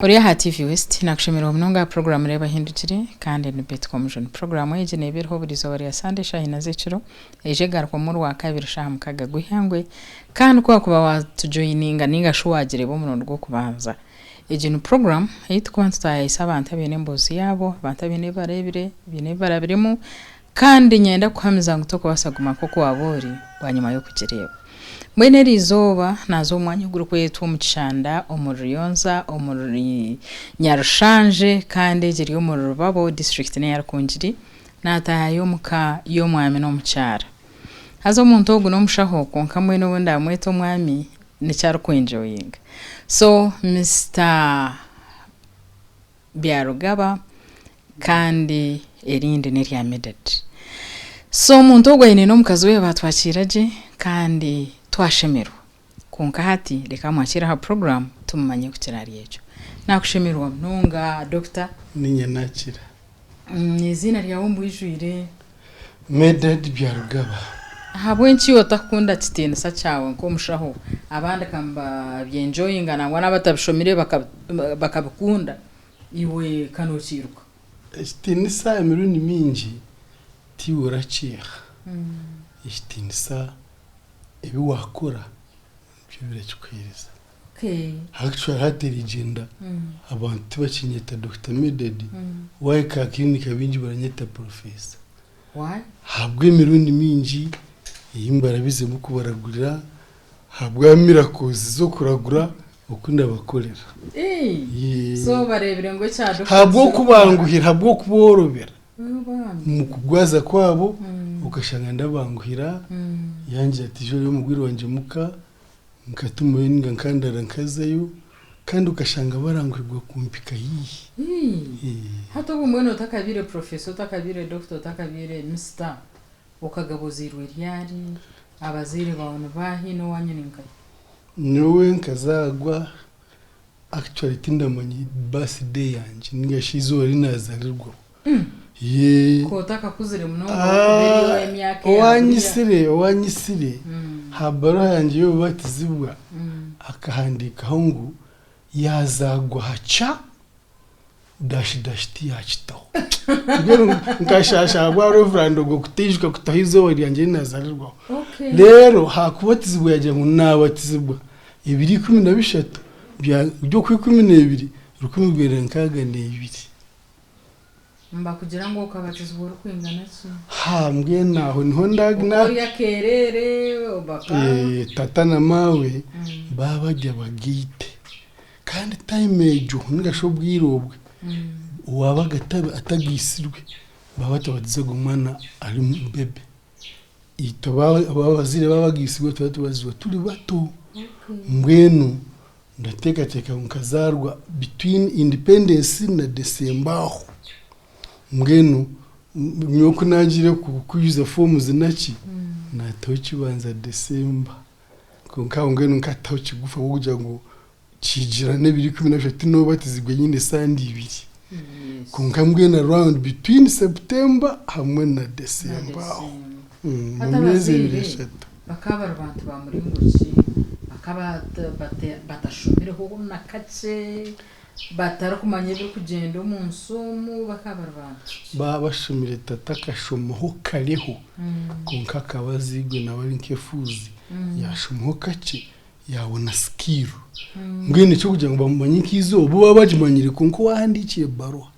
Ori aha TV West, nakushemererwa munonga aha puroguraamu Reeba Ahindukire kandi ni Betty Komujuni. Puroguraamu egi neeba eriho buri izooba rya Sande eshaaha ina z'ekiro, eija egarukwamu Orwakabiri shaaha mukaga gw'eihangwe. Kandi ku wakuba watujoyininga ninga shi waagireeba omurundi gw'okubanza, egi ni puroguraamu ei turikuba nitutaayaayisa abantu abaine emboozi yaabo, abantu abaine ebi bareebire, baine ebi barabiremu kandi niinyenda kukuhamiza ngu tokubaasa kuguma nk'oku waaba ori bwanyima y'okugireeba. Mbwenu eri izooba naaza omu mwanya ogurikwetwa omu kishanda omuri Ruyonza omuri Nyarushanje kandi egi eri omuri Rubabo disiturikiti n'eya Rukungiri, naataahayo omu ka y'omwami n'omukyara. Haza omuntu ogu n'omushaho kwonka mbwenu obu ndaamwete omwami nikyo arikwenjoyinga. So Mister Byarugaba kandi erindi n'erya Medard. So omuntu ogwo aine n'omukazi we baatwakiira gye kandi twashemerwa. Kwonka hati reka mwakiire aha puroguraamu tumumanye kukira ahari ekyo. Naakushemererwa munonga Dokita. Niinye naakira. Eiziina ryawe omu bwijwire? Medard Byarugaba. Ahabw'enki iwe otakukunda kitiinisa kyawe nk'omushaho abandi ka nibabyenjoyinga nangwa n'abatabishomire bakabikunda iwe ka nokiiruka? Ekitiinisa emirundi mingi tiiwe orakiiha. Ekitiinisa ebi waakora nibyo birakikuheereza. Actually hati erigyenda abantu tibakinyeta Dokita Medard, waahika aha clinic abaingi baranyeta Professor. Ahabw'emirundi mingi ei mbarabizemu kubaragurira, ahabwa miracles z'okuragura oku ndabakorera. Ahabw'okubanguhira, ahabw'okuboorobera omu kugwaza kwabo, okashanga ndabanguhira, yangira ati ija orebe omurwaire wangye muka, Nkatumayo ninga nkandara nkazayo kandi okashanga baranguhirwa kumpika haihi. Hati obwo mbwenu otakabaire professor, otakabaire doctor, otakabaire mister, okagaba ozairwe ryari, abazaire baawe nibaahi, n'owaanyu ni nkahi? Nyowe nkazaarwa Actually tindamanya birthday yangye ninga shi eizooba ri nazarirwaho. Yee. Ku otakakuzire munonga orikuba eri ow'emyaka eya buriya. Owanyitsire owanyitsire aha baruha yangye y'obubatizibwa akahandiikaho ngu yazaarwa aha kya dash dash tiyakitaho. Mbwenu nkashaasha ahabwa Reverand ogwo kutaijuka kutaho eizooba ryangye ri nazarirwaho. Reero aha kubatizibwa yagira ngu nabatizibwa ebiro 13 by'okwikumineebiri, 1962. Nibakugira ngu okabatizibwa orikwingana ki? Ha, mbwenu aho niho nda. Okaba ori akeereere, baka. Tata na maawe baaba bari abagaite. Kandi time egyo ninga shi obwire obwe, owaabaga atagaitsirwe baaba batabatizaga omwana ari bebe. Itwe abazaire baaba bagaitsirwe tukaba tubatizibwa turi bato. Mbwenu ndateekateeka ngu nkazaarwa between independence na December aho. Mbwenu nyowe ku naagiire kwijuza forms naki, naataho kibanza December. Kwonka aho mbwenu nkataho kigufu ahabw'okugira ngu kigira n'ebiro 13 noobatizibwa nyine sande ibiri. Kwonka mbwenu around between September hamwe na December aho. Hati Omu myezi ebiri abazaire eshatu. bakaba bari bantu ba muringo ki? Bakaba batashomireho na kakye, batarikumanya ebirikugyenda omu nsi omu, bakaba bari bantu ki? Baaba bashomire tata akashomaho kareho kwonka akaba azairwe nawe ari nk'efuuzi yaashomaho kakye yaabona skill. Mbwenu eky'okugira ngu bamumanye nk'eizooba bo baaba bagimanyire kwonka owaahandiikire ebaruha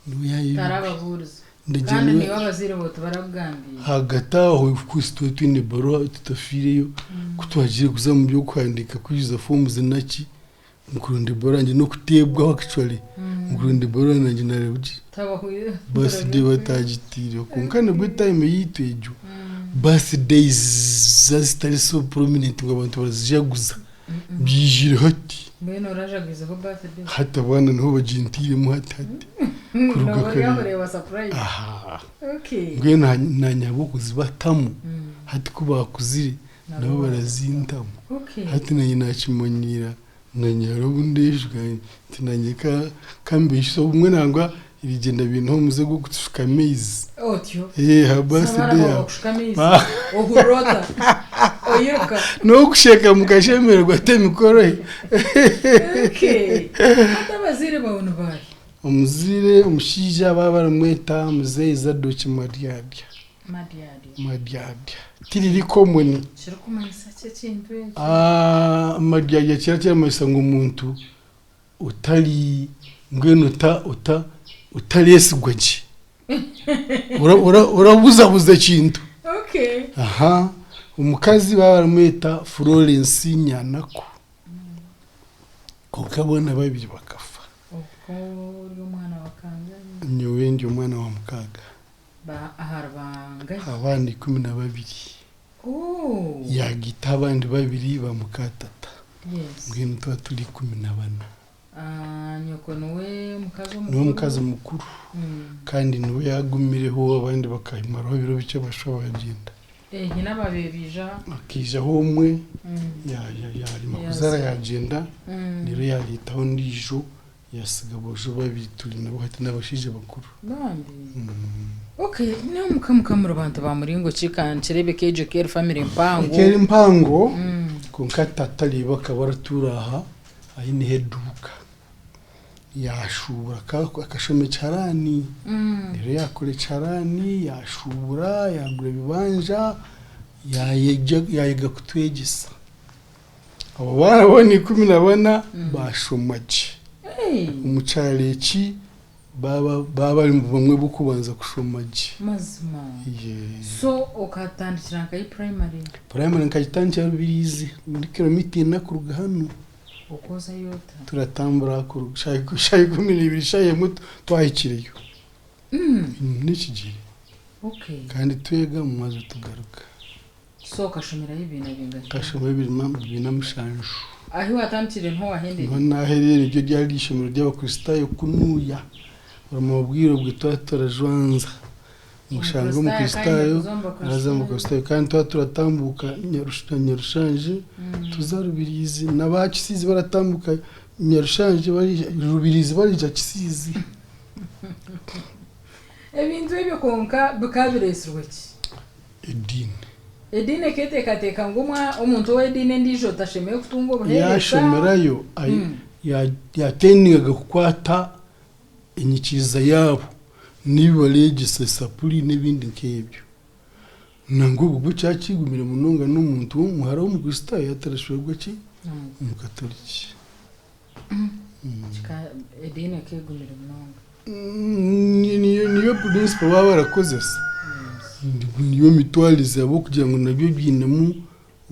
niwe yaayoberwe. Tarababuurize. Ndagira Kandi niwe naiwe abazaire baawe tibarakugambiire. Ahagati aho of course twaba twine ebaruha tutafiireyo ku twagiire kuza omu by'okuhandiika kwijuza forms naki, nkuronda ebaruha yangye n'okuteebwaho actually, nkuronda ebaruha yangye naareeba gye birthday batagitiireho kwonka nabwo time yaitu egyo birthdays zikaba zitari so prominent ngu abantu barazijaguza byaijire hati. Mbwenu orajagwizeho birthday? Hati abaana niho bagintiiremu hati hati kuruga Nooba kare. oryakureeba surprise. Aha. Okay. Mbwenu naanye ahabw'okuzibatamu hati ku baakuzire nabo barazintamu. Okay. Hati naanye naakimanyiira Nanye hariho obu ndeejuka nti nanye ka mbeishuse obumwe nangwa erigyenda biineho omuze gw'okutushuka amaizi. Otyo. Aha Sabaara birthday baaba yaawe. bakushuka amaizi ohurira ota? Oyiruka. N'okusheka mukashemererwa ti emikoro ye. Okay. Hati abazaire baawe ni baahi? Omuzaire omushaija baaba baramweta Muzeeyi Zadoki Madyadya. Madyadya. Madyadya. Tiriri common. Kirikumanyisa ki ekintu ekyo? Ah, Madyadya kira kiramanyisa ngu omuntu otari mbwenu ota ota otareesigwa gye. Ora ora orabuzabuza ekintu. Okay. Aha. Omukazi baaba baramweta Florence Nyanaku. Kwonka boona babiri bakafa. Okwo ori omwana wa kangahi? Nyowe ndi omwana wa mukaaga. Ba ahari bangahi? Abaana 12. Ooh. Yaagaita abandi babiri ba mukaatata. Yes. Mbwenu tuba turi 14. Ah, nyoko niwe mukazi omukuru? Niwe mukazi mukuru. Kandi niwe yaagumireho abandi bakamaraho ebiro bikye bashuba bagyenda. Eh, nyina ababaire baija? Akaijaho omwe, yaarema kuzaara yaagyenda, reero yaareetaho ondiijo, yaatsiga aboojo babiri turi nabo hati n'abashaija bakuru. Bambi. Okay, nawe muka muka muri bantu ba muringo ki? Ka nikireebeka egyo eka eri family mpango. Eka eri mpango, kwonka tata reeba akaba aratuura aha aineho eduuka. Yaashuubura akashoma ekiharani, reero yaakora ekiharani, yaashuubura, yaagura ebibanja, yaayega kutwegyesa. Abo baana boona 14 baashoma gye. Omu kyaro eki baaba bari bamwe b'okubanza kushoma gye. Mazima. So okatandikira nkahi primary? Primary nkagitandikira Rubirizi muri kilomita ina kuruga hanu. Okoozayo ota? Turatambura kuruga shaaha 12 shaaha emwe twahikireyo. N'ekigyere. Okay. Kandi twega omu mwazyo tugaruka. So okashomerayo ebibiina bingahi? Nkashoma ebibiina 7. Ahi watandikire niho wahendeire? Niho nahereire niryo ryari eishomero ry'Abakristaayo kunuuya. Omu bwire obwe twaba turajwanza. Oshanga Omukristaayo araza omu Bakristaayo kandi twaba turatambuuka Nyarushanje tuza Rubirizi n'aba Kisiizi baratambuuka Nyarushanje Rubirizi barija Kisiizi. Ebintu ebyo kwonka bikaba bireetsirwe ki? Ediini. Ediini eketeekateeka ngu omuntu ow'ediini endiijo tashemereire kutunga obuheereza. Yaashomerayo yaatendingaga kukwata enyikiriza yaabo n'ebi bareegyesa esapuri n'ebindi nk'ebyo. Nangwa obwo bwo kyaba kigumire munonga n'omuntu w'omuhara w'Omukristaayo yaatarashwerwa ki? Omukatoriki. Ediini ekegumire munonga. Niyo principle baba barakozesa. Niyo mitwarize ahabw'okugira ngu nabyo biinemu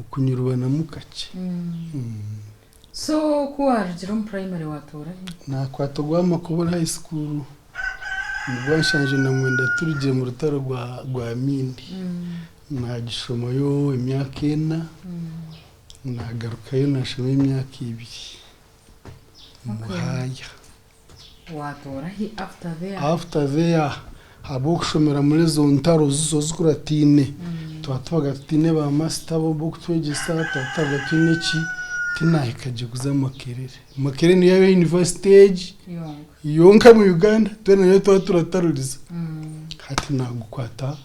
okunyurubanamu kakye. So ku waarugire omu primary waatoora hi? Naakwata ogwa Makobora High School nibwo 79 turugire mu rutaro rwa Amini. Naagishomayo emyaka ena, naagarukayo naashoma emyaka ebiri Muhaaya. Waatoora hi after there? After there ahabw'okushomera muri ezo ntaro zizo zikurataine, twaba tubaga tutaine ba masita b'okutwegyesa, twaba tutabaga twine ki, tinahika gye kuza Makerere. Makerere niyo yabaire yunivasite egi yonka omu Uganda, twena niyo twaba turataruriza. Hati naagukwata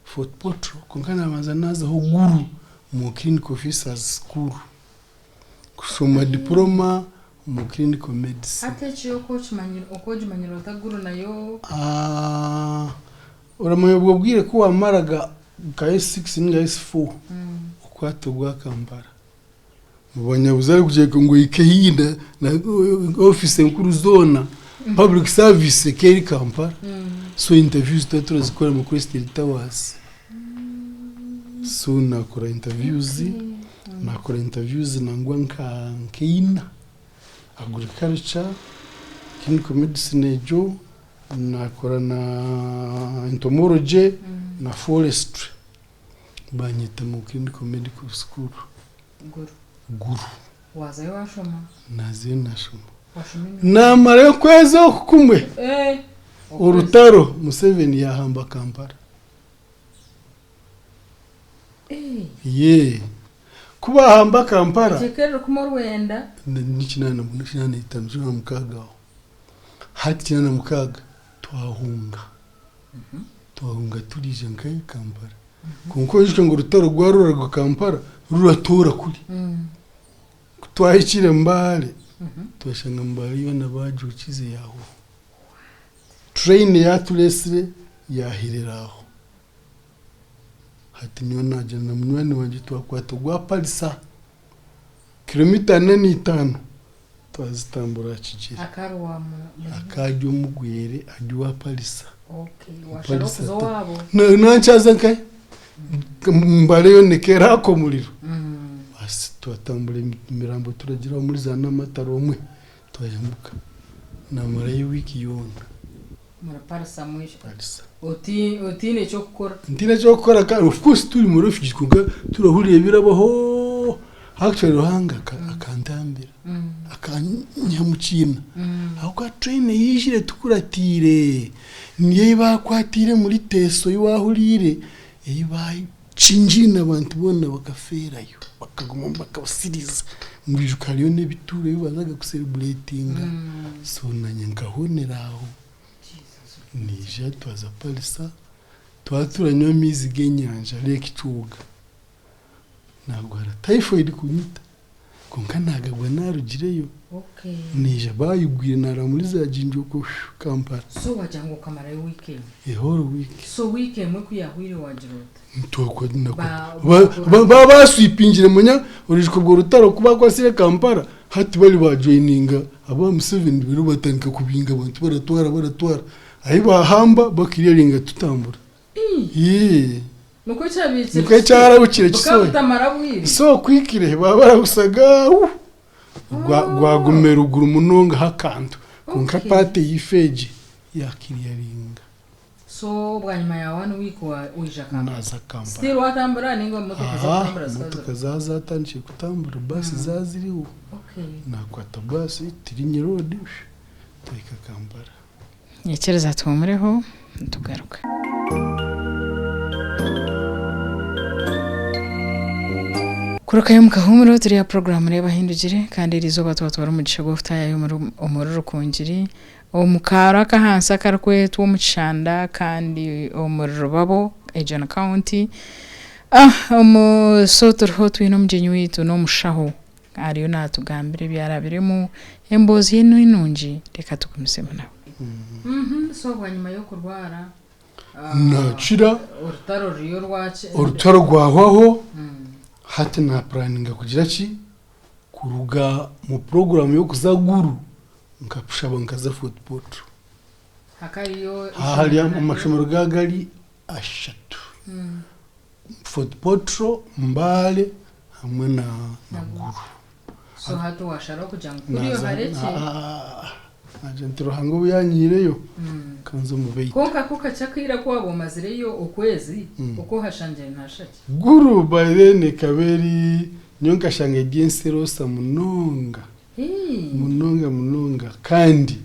Fort Portal kwonka naabanza naazaho Gulu omu Clinical Officers School kushoma diploma omu Clinical Medicine. Hati eki oku ogimanyire ota Gulu nayo? Oramanya obwo bwire ku wamaraga nka S6 ninga S4 okwata ogwa Kampala. Omu banyabuzaare kugira ngu ohike haihi na ofiisi enkuru zoona, public service ekaba eri Kampala. So interviews tukaba turazikora omu Crested Towers. So nakora interviews, nakora interviews nangwa nka nkaina. Agriculture, clinical medicine egyo, nakora na entomology na forestry. Banyeta omu clinical medical school. Guru. Guru. Waazayo waashoma? Naazayo naashoma. Washoma emyaka? Naamarayo okwezi oku kumwe, Eh, okwezi. orutaro Museveni yaahamba Kampala. Eh, Yee. Ku baahamba Kampala, Iteeka eririkumwe orwenda. ni 85, 86 aho. Hati 86 twahunga. Twahunga turiija nkahi? Kampala. Kwonka oijuke ngu orutaro rwaruraga Kampala ruratoora kuri. Ku twahikire Mbale, twashanga Mbale yoona baagyokize yaahwaho. Train eyatureetsire yaaherera aho. Hati nyowe naagira na munywani wangye twakwata ogwa Palisa, kilomita ana na itaano twazitambura aha kigyere. Akari owa mu- Akari omugwere ari owa Palisa. Okay, washara Palisa okuza ta- owaabo. Nankyaza nkahi? Mbale yoona ekeraaka omuriro. Basi twatambura emirambo turagira aho muri za Namatare omwe twayambuka. Namarayo wiiki yoona. Muri Palisa mwisha. Palisa. Otiine eky'okukora. Ntiine eky'okukora kandi of course turi mu refugee kwonka turahurira ebirabaho. Actually Ruhanga akantambira. Akanyiha omu kiina. Ahabw'okuba train eyaijire etukuratiire niyo ei baakwatiire omuri Teso ei waahuriire, ei baakingiine abantu boona bakafeerayo, bakaguma bakabasiriiza. Noijuka hariyo n'ebituuro ebi baazaga kuserebureetinga. So naanye nkahonera aho. Naija twaza Palisa, twaba turanywa amaizi g'enyanja Lake Kyoga. Naarwara typhoid kunyita. Kwonka naagagwa naarugireyo. Okay. Naija baayigwire naaraba muri za Jinja okwo Kampala. So wagira ngu okamarayo wiiki emwe. A whole week. So wiiki emwe ku yaahweire waagira ota? Ba baaswipingire manya orujuko urwo rutaro ku baakwatsire Kampala hati bari baajoyininga aba Museveni reero batandika kubinga abantu baratwara baratwara. Ahi baahamba bakiriyaringa tutambura. Ii. Nikwo kyabaire Nikwo kyarahukire Bukaba kisoya. butamara bwire. So kwikire baba barahusaga uh, gwa- gwaguma eruguru munonga h'akantu kwonka Okay. paati eyaife egi yakiriyaringa So bwanyima ya one week wa waija Kampala. naaza Kampala. Still watambura ninga motoka Aha, z'okutambura zikaba motoka ziriho? zaa zatandikire kutambura baasi zaa ziriho Okay. nakwata baasi Tirinye road twahika Kampala. Nyikiriza tuhumureho nitugaruka. Kurukayo omu kahuumuro turi aha puroguraamu Reeba Ahindugire kandi eri izooba twatwara omugisha gw'okutaayayo omuri Rukungiri omu kaaro ak'ahansi akarikwetwa omu Kishanda kandi omuri Rubabo egyo ni county. So turiho twine omugyenyi waitu n'omushaho Ariyo naatugambira ebi arabiremu, emboozi ye ni nungi, reka tugumisemu nawe. So bwanyima y'okurwara, Naakira. Orutaro ruriyo rwaki? Orutaro rwahwaho, hati naapuraninga kugira ki? Kuruga mu puroguraamu y'okuza Gulu, nkakushaba nkaza Fort Portal. Hakariyo Hariyo amashomero gagari ashatu. Fort Portal, Mbale hamwe na Gulu. So hati washaraho kugira ngu kuriyo harekye? Nagira nti Ruhanga obu yanyihireyo kanze omu baitu. Kwonka ko kakye akaire aku waaba omazireyo okwezi oku ohashangire nihashusha ki? Gulu by then ekaba eri, nyowe nkashanga eri ensi eroosa munonga, munonga munonga kandi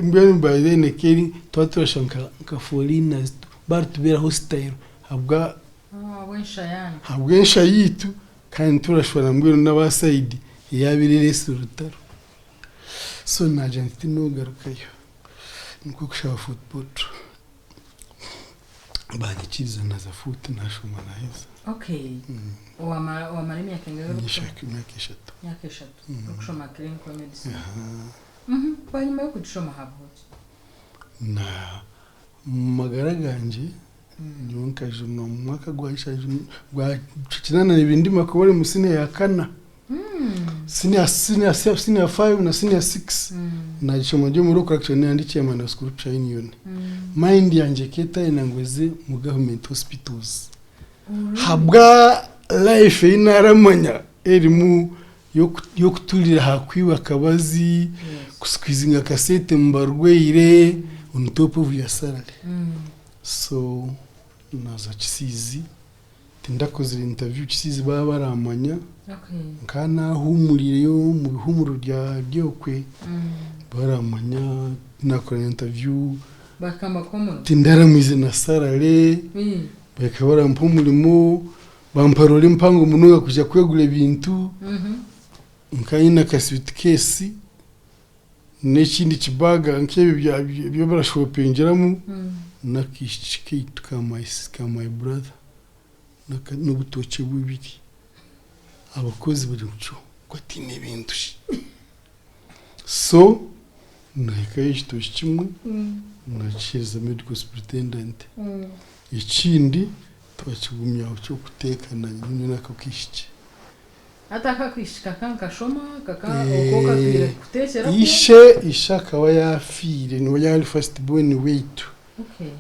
Mbwenu by then ekeri twaba turashusha nka foreigners baritubeera hostile ahabwa ahabw'ensha yaitu kandi turashwana mbwenu n'aba side eyabaire ereetsire orutaro. So naagira nti tinogarukayo nikwo kushaba Fort Portal banyikiriza naaza Fort naashoma naaheza. Okay. Wamara emyaka engahi orikushoma? Emyaka eshatu. Emyaka eshatu orikushoma clinical medicine. Bwanyima y'okugishoma habaho ki? Na omu magara gangye nyowe nkajunwa omu mwaka gwa nshanju gwa kinaana na ibiri ndi Makobola omu siniya ya kana. Siniya siniya siniya five na siniya six nagishoma ndi omuri Correction ndi chairman wa Scripture Union. Mind yangye ekaba etayenda ngu eze omu government hospitals. Ahabwa life ei naaramanya erimu y'okuturira aha kwiba akabazi, kusikwizinga akasente omu barwaire on top of your salary. So naaza Kisiizi, tindakozire interview Kisiizi baaba baramanya, nkaba naahuumuriireyo omu bihuumuro by'okwe, baramanya tinakora interview, tindaramwize na salary. Bakaba barampa omurimo, bampa rore mpango munonga kwija kwegura ebintu, nkaba nyine aka suitcase n'ekindi kibaga nk'ebi ebi barashopingiramu n'akaishiki kaitu ka my brother. N'obutookye bubiri. Abakozi bari ngu kyo ku atiine bintu shi. So nahikayo ekitookye kimwe nakiheereza medical superintendent. Ekindi twakigumya aho ky'okuteeka nanye nyowe n'ako kaishiki. Hati aka akaishiki kaka nikashoma kaka okwo katwire kuteekyera kwo? Ishe ishe akaba yaafiire niwe yaari first born waitu.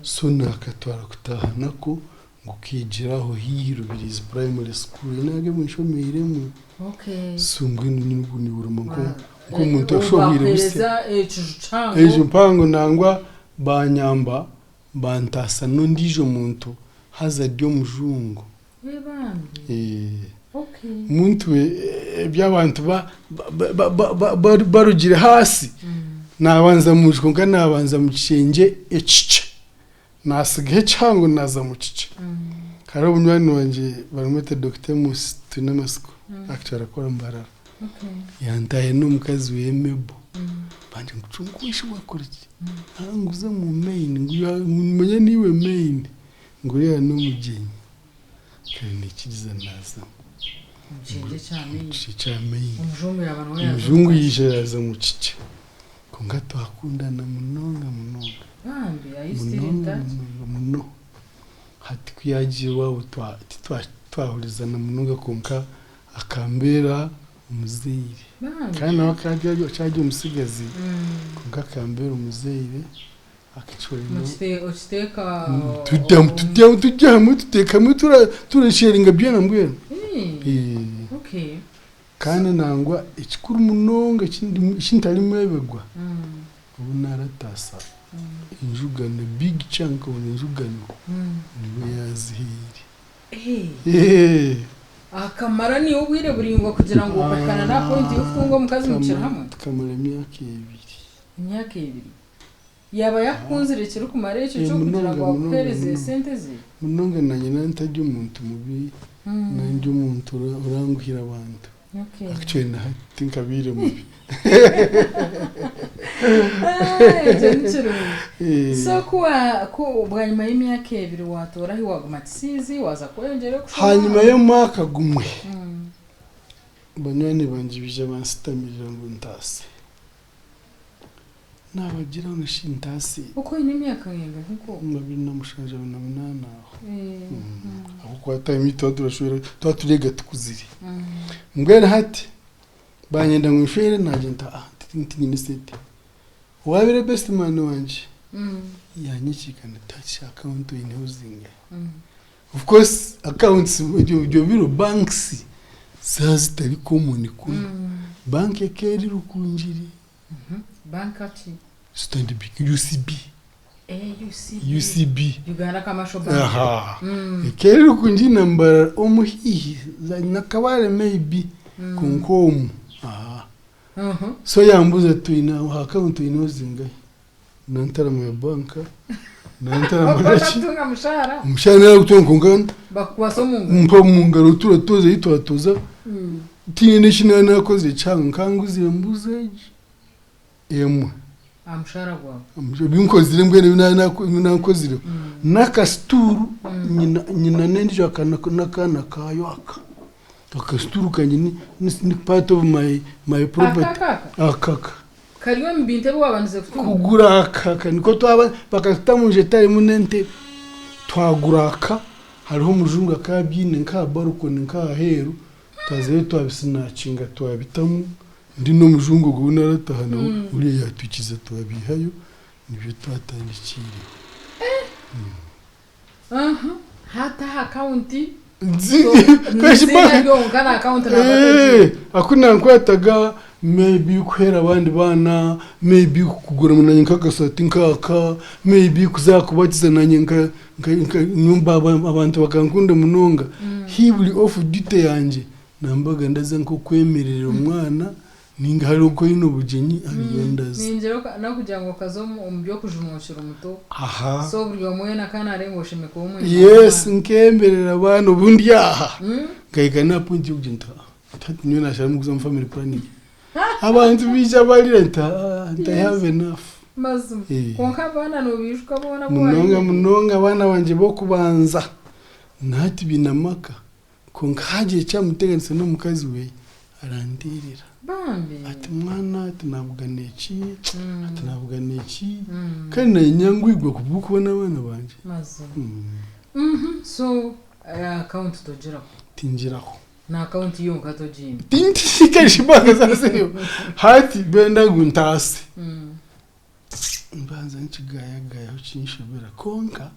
So naakatwara kutaaha nako ngu keegyere aho haihi Rubirizi Primary School naaga nshomeiremu. So mbwenu nyine ogu niburuma nk'omuntu ashohwire busya. Bakuheereza ekiju kihango. Enju mpango nangwa banyamba bantaasa n'ondiijo muntu haza ari omujungu. Muntu we eby'abantu barugire haasi naabanza mu nju kwonka naabanza mu kishengye ekikye. Naatsigaho ekihango naaza mu kikye. Hariho munywani wangye baramweta Dokita Amos Twineamatsiko actually arakora Mbarara. Yantaahiire n'omukazi we Mebo bangira ngu kwonka shi wakora ki? Ngu za omu main ngu nimanya niiwe main ngu oriya n'omugyenyi. Kare naikiriza naazamu. Omu kishengye kya main. Omujungu yaija yaaza omu kikye. Kwonka twakundana munonga munonga. Munonga munonga muno. Hati ku yaagiire owaabo titwahurizana munonga kwonka akambeera omuzaire. Kandi nawe akaba akyari omutsigazi kwonka akambeera omuzaire. Turya hamwe tuteeka hamwe turasheeringa byona mbwenu. Kandi nangwa ekikuru munonga eki ntarimwebegwa, obu naarataasa enjugano big chunk of enjugano niwe yaazihaire. Akamara naiwe obwire buraingwa kugira ngu okahika n'aha point y'okutunga omukazi mukiri hamwe? Tukamara emyaka ebiri. Emyaka ebiri. Yaaba yakukunzire ekirikumara ekyo ky'okugira ngu akuheereze esente ze? Munonga naanye naaba ntari omuntu mubi, naaba ndi omuntu oranguhira abantu. Actually na hati tinkabaire mubi. Ekyo ni kirungi. So ku bwanyima y'emyaka ebiri watoora ahi waguma Kisiizi waaza kweyongyerayo kushoma? Hanyima y'omwaka gumwe, banywani bangye baija bansitamirira ngu ntaase. Naabagira ngu shi ntaase. Oku oine emyaka engahi nk'oku? 27, 28 aho. Ahabw'okuba time ei twaba turashwera twaba tureega tukuzire. Mbwenu hati banyenda ngu nshwere naagira nti aa tinyine sente. Owaabaire best man wangye yanyekiikana ati hati account oineho zingahi? Of course accounts ebyo biro banks zaaba zitari common kunu. Bank ekaba eri Rukungiri. Banka ki? Stanbic UCB. UCB. UCB. Uganda Commercial Bank. Aha. Ekaba eri Rukungiri na Mbarara omu haihi Nakabale maybe kwonka omu. Aha. So yambuuza ati oine aha account oineho zingahi? Nantarama ya banka, nantarama naki. Okatunga mushahara? Omushahara naragutunga kwonka Bakukwasa omu ngaro? Mpa omu ngaro turatoza ei twatoza tihaine n'eki naba nakozire kihango nkanguzire embuzi egi emwe. Aha mushahara gwawe? Ebinkozire mbwenu ebi naba nkozire n'akasituuru nyina n'endiijo n'akaana kaayo aka. Akasituuru kangye ni part of my property. Aka aka? Aka aka. Kari omu bintu ebi waabandize kutunga? Kugura aka aka nikwo twaba bakatuta omu nju etarimu n'entebe twagura aka hariho omujungu akaba abyine nk'aha balcony nk'aheeru twazayo twabisinakinga twabitamu ndi n'omujungu ogwo ou naarataha nawe oriya yaatwikiriza twabiihayo nibyo twatandikiireho. Hati aha akawunti Eiziina ryonka na akawunti namba tegiine. Aku nankwataga maybe kuheera abandi baana, maybe kugura nanye nk'akasaati nkaaka, maybe kuza kubatiza nanye abantu bakankunda munonga. Haihi buri off duty yangye nambaga ndaza nk'okwemerera omwana ninga hariho nk'oine obugyenyi hariyo ndaza. Ningira n'okugira ngu okaza omu by'okujuma okiri muto. Aha. So buri omwe weena akaba naareeba ngu oshemereire kuba omwene Yes, nkemerera abaana obu ndi aha. Nkahika n'aha point y'okugira nti hati nyowe naasharamu kuza omu family planning. Abantu baija barira nti aa nti I have enough. Mazima. Kwonka abaana noobaijuka boona abu Munonga wahaire? munonga abaana bangye b'okubanza. Na hati baine amaka kwonka haagira ekyamuteganisa n'omukazi we aranteerera. Bambi. Ati mwana ati nabugana eki, ati nabugana eki, kandi naanye nyangwigwa kubw'okuba n'abaana bangye. Mazima. So account togiraho? Tingiraho. Na account yonka togiine? Tindiikarishi banka zaazeyo. Hati benda ngu ntaase. Mbanza nkigayagayaho kinshobera kwonka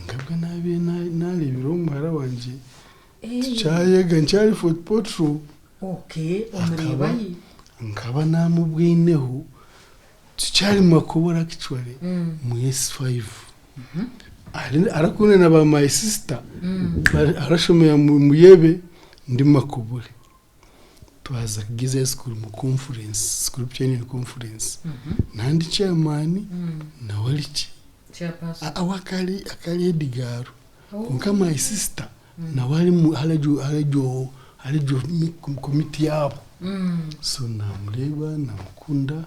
nkabwa nabiire nareebire omuhara wangye tukyayega nkyari Fort Portal Okay, omureeba hi? Nkaba namubwineho tukyari Makobora actually mu S5 arakunda na ba my sister arashomera Muyebe ndi Makobore. Twaza kugiza school mu conference, scripture union conference. Nandi chairman nawe ari ki? Chairperson. Awe akari akari head girl. Kwonka my sister nawe ari mu ari ari ari committee yaabo. So namureeba namukunda.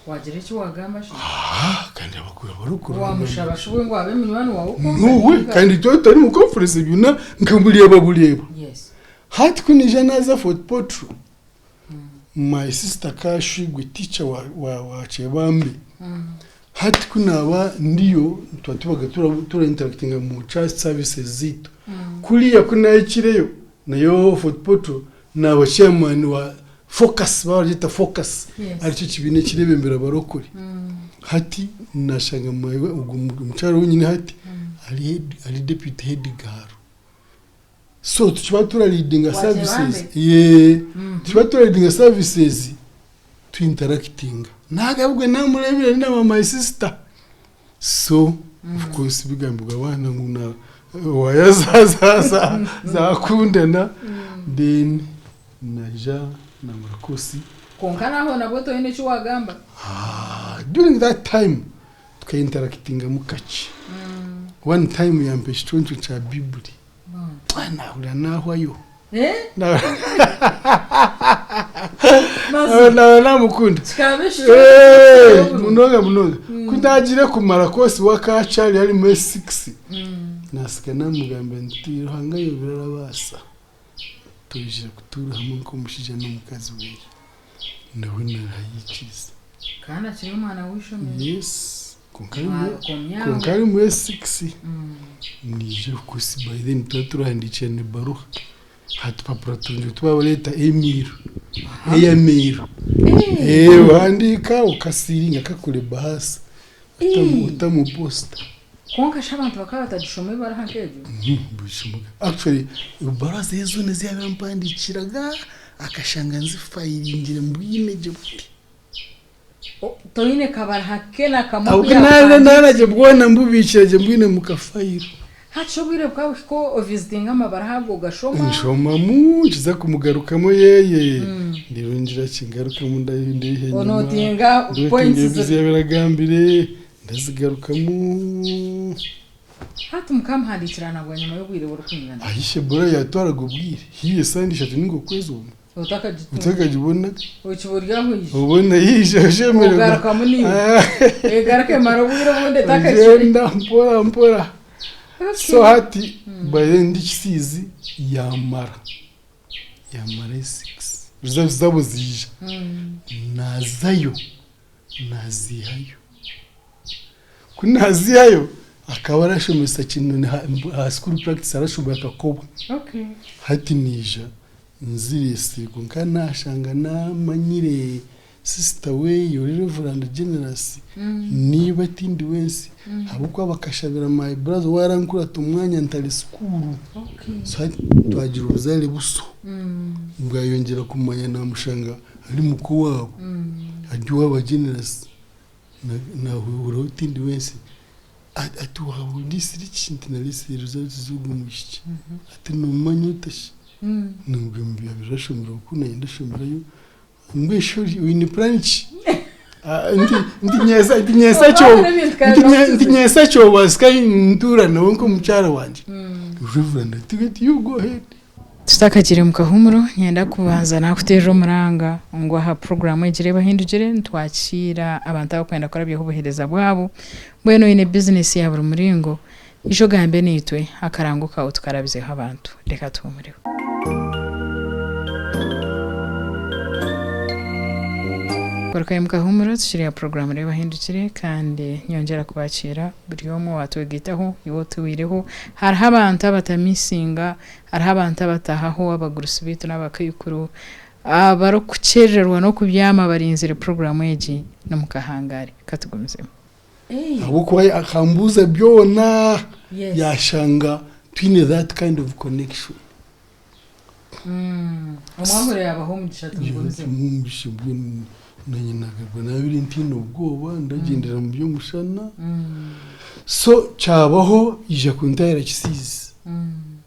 Wagira eki wagamba shi? Ah, kandi abakuru abarukuru. Wamushaba shi we ngu abe munywani wawe kwonka Nuwe ninga? kandi twaba tutari mu conference byona nkamureeba bureeba. Yes. Hati ku naija naaza Fort Portal, my sister Kashwigwe teacher wa, wa, wa Kyebambe, hati ku naaba ndiyo tuba tubaga tura, tura interactinga mu church services zaitu. Kuriya ku naahikireyo, nayo Fort Portal, naaba chairman wa Focus, baba baragyeta Focus, Yes. arikyo kibiina ekireebembera abarokore. Hati naashanga my ogwo mukyara ou nyine hati, ari head, ari deputy head girl. So tukiba tura leadinga services yee tukiba tura leadinga services tu interactinga nagabwe namurebire ari na my sister so of course bigambirwa abaana ngu na waya za za za zakundana then naija namara course. Kwonka naho nabwo toine eki wagamba. Ah, during that time tuka interactingamu kakye. One time yampa ekiconco kya Bibuli. Ah, nahurira nahwayo. Eh? Nahurira namukunda. Kikaba ekiconco. Eh, munonga munonga. Ku ndagire kumara course wakakyari harimu S6. Nasiga namugambira nti Ruhanga yobire arabaasa. Twije kutuura hamwe nk'omushaija n'omukazi weye. Nawe narayikiriza. Kandi akiri omwana w'eishomero. Yes. Kwonka ari mu- Mwakomya aho. kwonka ari mu S6. Nije kusi by then tuba turahandiikirana ebaruha. Aha tupapura turungi tubabareeta email. Airmail. Eh, ohandiika okasiiringa kakura ebahaasa. Otamu otamu posta. Kwonka shi abantu bakaba batagishoma ebaruha nk'egyo? Actually ebaruha ze zoona ezi yaabaire ampandiikiraga akashanga nzifayiringire mbwine gye buti. Toine kabaruha ke na kamwe aku Ahabw'okuba yaakuhandiikire? naaragye bwona mbubiikire gye mbwine mu kafayiro. Hati shi obwire bukaba buhika ovizitinga amabaruha ago ogashoma? Nshomamu nkiza kumugarukamu yeye ndeeba ngira ki ngarukamu ndaiha enyima Onotinga ndotinga points ebi yaabaire agambire ndazigarukamu. Hati mukamuhandiikirana bwanyima y'obwire burikwingana? Ahi Ebola yatwaraga obwire, haihi esande ishatu ninga okwezi omwe Otakagitunga. otakagibonaga. Okiba ori aho oija. Obona yaija oshemererwa. Ogarukamu naiwe. Egaruka emara obwire obundi etakakire. Ogyenda mpora mpora. Okay. So hati by then ndi Kisiizi yamara, yamara S6 results zaabo ziija, naazayo naaziihayo. Ku naaziihayo akaba arashomesa kinoni aha school practice arashoma akakobwa. Okay. Hati naija nzireesire kwonka naashanga naamanyire sister we ori Reverand Generous niiba tindi wensi ahabw'okuba bakashabira my brother owaarankurata omwanya ntari school. Okay. So hati twagira obuzaare buso bwayongyera kumanya namushanga ari muka owaabo ari owaaba Generous. Naahurira tindi wensi ati waaba oriisire ki? Nti nariisire results z'ogwo mwishiki. Ati noomumanya ota shi? Namugambira ngu arashomera oku naanye ndashomerayo. Mbwenu shi oine puraani ki? Nti nyentsya kyobaasika ntuura nawe nk'omukyara wangye. Reverand ati you go ahead. Tutakagire omu kahuumuro, niinyenda kubanza naakuteerera omuranga ngu aha puroguraamu egi Reeba Ohindukire nitwakiira abantu abarikwenda kurabyaho obuheereza bwabo. Mbwenu oine bizinesi ya buri muringo, Ija ogambe naitwe akarango kaawe tukarabizeho abantu. Reka tuhumureho. Garukayo mukahumura tukiri aha puroguraamu Reeba Ohindukire kandi nyongyera kubakiira buri omwe owaatwegaitaho iwe otuwireho. Hariho abantu abatamisinga, hariho abantu abatahaho abagurusi baitu n'abakaikuru abarikukyerererwa n'okubyama barinzire puroguraamu egi n'omukahangare. Katugumizemu. Ahabw'okuba akambuuza byona yashanga twine that kind of connection. Omwahura yaabaha omugisha ati mugumizemu. Omugisha mbwenu nanye nagaruka nabire ntiine obwoba ndagyendera mu by'omushana. So kyabaho yaija kuntahira Kisiizi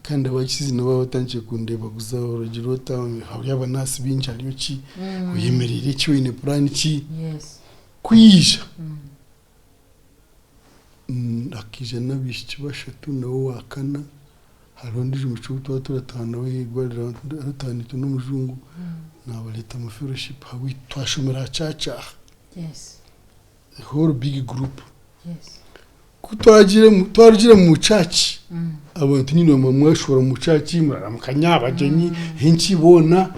kandi aba Kisiizi nabo baaba batandikire kundebaguza oragira ota hariyo abanasi baingi hariyo ki oyemereire ki oine puraani ki? Ku yaija, akaija n'abaishiki bashatu nawe owa kana, hariho ondiijo mwishiki ou twaba turataaha nawe aha irwariro arataaha naitwe n'omujungu, naabareeta omu fellowship ahabw'eitu twashomera aha church aha, a whole big group. Ku twarugire omu church, abantu nyine mwaba mwashohora omu church muraramukanya abagyenyi enki boona,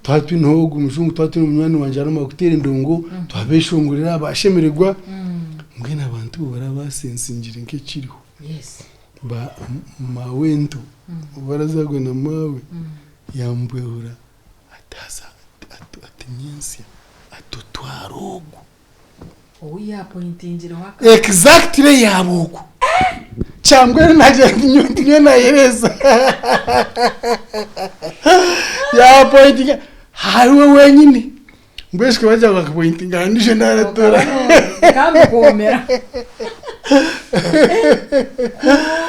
twaba twineho ogwo mujungu twaba twine munywani wangye aramara kuteera endongo, twabeshongorera bashemererwa, mbwenu abantu bo baraba basensingire nk'ekiriho. Maawento obu arazaarwa na maawe yambwehura ati haza ati nyentsya ati otware ogu. Ou yaapointingireho akaba. Exactly yaaba ogwo. Kyangwa nagira nti nyowe nti nyowe nayereeza. Yaapointinga hariwe wenyine. Mbwenu shi bagira ngu akapointinga aha ndiijo naaratora. Bikaba bikuhoomera.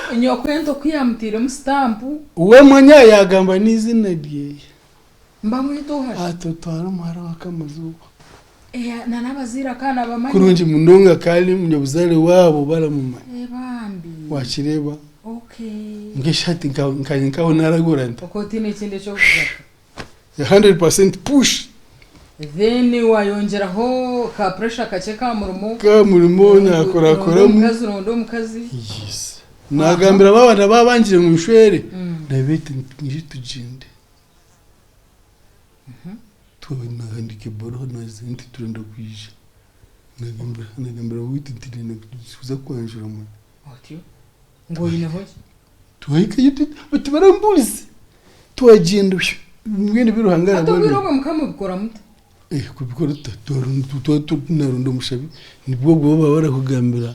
Ku nyokwento ku yaamutairemu sitampu. We manya yaagamba n'eiziina ryeye. Mbamweta oha shi? Ati otware omuhara wa Kamazoba. Eeh na n'abazaire akaba nabamanya. Kurungi munonga kandi munyabuzaare waabo baramumanya. Eeh bambi. Wakireeba? Okay. Mbwenu hati nkanye nkaho naragura nta? Okaba otiine ekindi eky'okugaruka? 100% push. Then wayongyeraho ka pressure kakye ka murimo. Ka murimo nakorakoramu. Ronda omukazi, ronda omukazi. Yes. Nagambira baabana baabangire ngu nshwere, nabeeta nti mwije tugyende. Nahandiika ebaruha naagira nti turenda kwija. Nagambira beitu nti ndenda kuza kwanjura manya. Otyo? Ngu oineho ki? Twahikayo tibarambuurize. Twagyenda mbwenu ebi Ruhanga Hati obwire obwo mukaba mubikora muta? Kubikora tuta? Twaba naronda omushabi nibwo obwo baba barakugambira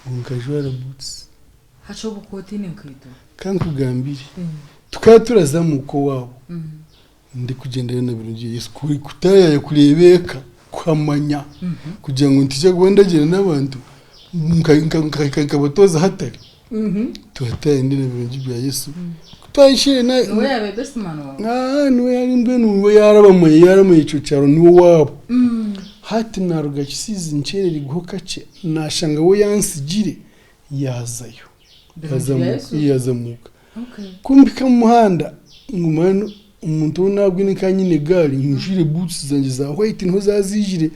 ngu nkajwara buutsi. Hati obu okaba otaine nkaito? Ka nkugambire, tukaba turaza omuka owaabo, ndikugyendera na Birungi Yesu kutaayaaya kureeba eka, kuhamanya kugira ngu ntaija kuba ndagyenda n'abantu nkahika nkabatooza hatari. Twataaha ndi na Birungi bya Yesu, ku twahikire na. Niwe yaabaire best man waawe? Niwe yari mbwenu niwe yaaramanya, yaaramanya ekyo kyaro niwe owaabo. Hati naaruga Kisiizi nkyererigweho kakye, naashanga we yantsigire. Yaazayo, yaaza omuka. Ku mpika omu muhanda, nguma omuntu ou naabwine nkaba nyine egaari njwaire buutusi zangye za hwayiti niho zaaba ziijire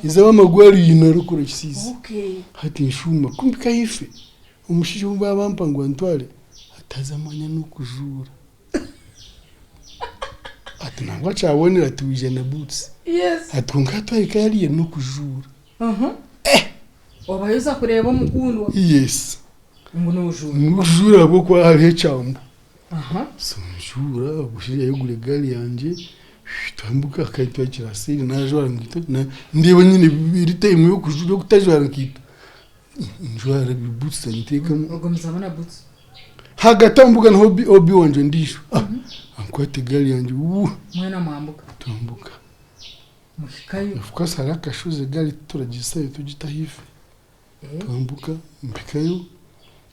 ez'abamagwari narikora kisiizi. Hati nshuuma, ku mpika ahaifo, omushaija ou baabampa ngu antware, ati haza manya n'okujuura. Ati nangwa akyabonera ati waija na buutusi. Ati kwonka twahika hariya n'okujuura. Obayo oza kureeba omukundwa. Yes. Ngu nojuura. Nojuura ahabw'okuba hariho ekyambu. So njuura, omushaija yayegura egaari yangye, twambuka kandi twakira seeri najwara enkaito, ndeeba nyine eri time y'okutajwara nkaito, njwara buutusi zangye nteekamu. Ogumizamu na buutusi. Hagati aho mbuga niho OB wangye ondiijo, ankwata egaari yangye, wuuh. Mwena mwambuka. Twambuka. Muhikayo. Of course hariho akashozi egaari tituragisayo tugita ahaifo. Twambuka mpikayo.